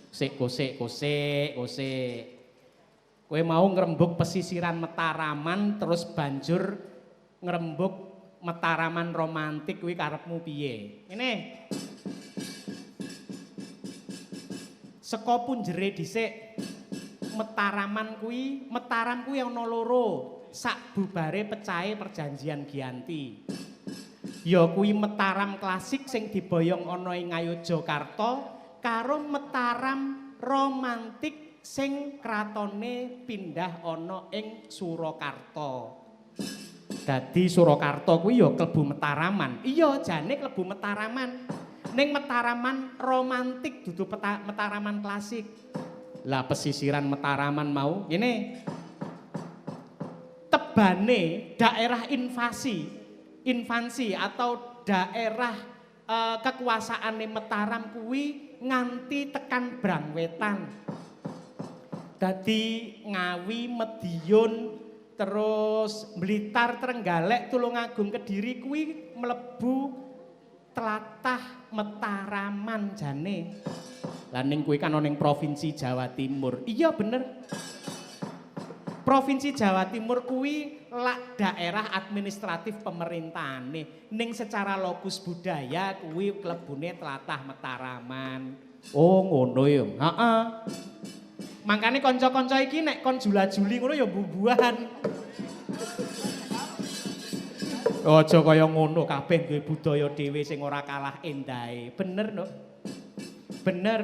Sik kosik kosik kosik. Kowe mau ngrembug pesisiran Mataraman terus banjur ngrembug Mataraman romantik kuwi karepmu piye? Ngene. Saka punjere dhisik Mataraman kuwi, Mataram kuwi ana loro, sak bubare pecahe perjanjian Giyanti. Ya kuwi Mataram klasik sing diboyong ana ing Ngayogyakarta karo Mataram romantik sing kratone pindah ana ing Surakarta. Dadi Surakarta kuwi ya klebu Mataraman. Iya, jane klebu Mataraman. Ning Mataraman romantik dudu Mataraman klasik. Lah pesisiran Mataraman mau ngene. Tebane daerah invasi atau daerah kekuasaane Mataram kuwi nganti tekan Brangwetan. Dadi Ngawi, Mediun, terus Blitar, Trenggalek, Tulungagung, Kediri kuwi mlebu tlatah Mataraman jane. Lah ning kuwi kan ana ning Provinsi Jawa Timur. Iya bener. Provinsi Jawa Timur kuwi lak daerah administratif pemerintahane. Ning secara lokus budaya kuwi klebune tlatah Mataraman. Oh ngono ya. Heeh. Mangkane kanca-kanca iki nek kon jula-juli ngono ya mbubuhan. Aja kaya ngono, kabeh duwe budaya dhewe sing ora kalah endahe. Bener, Nduk. Bener.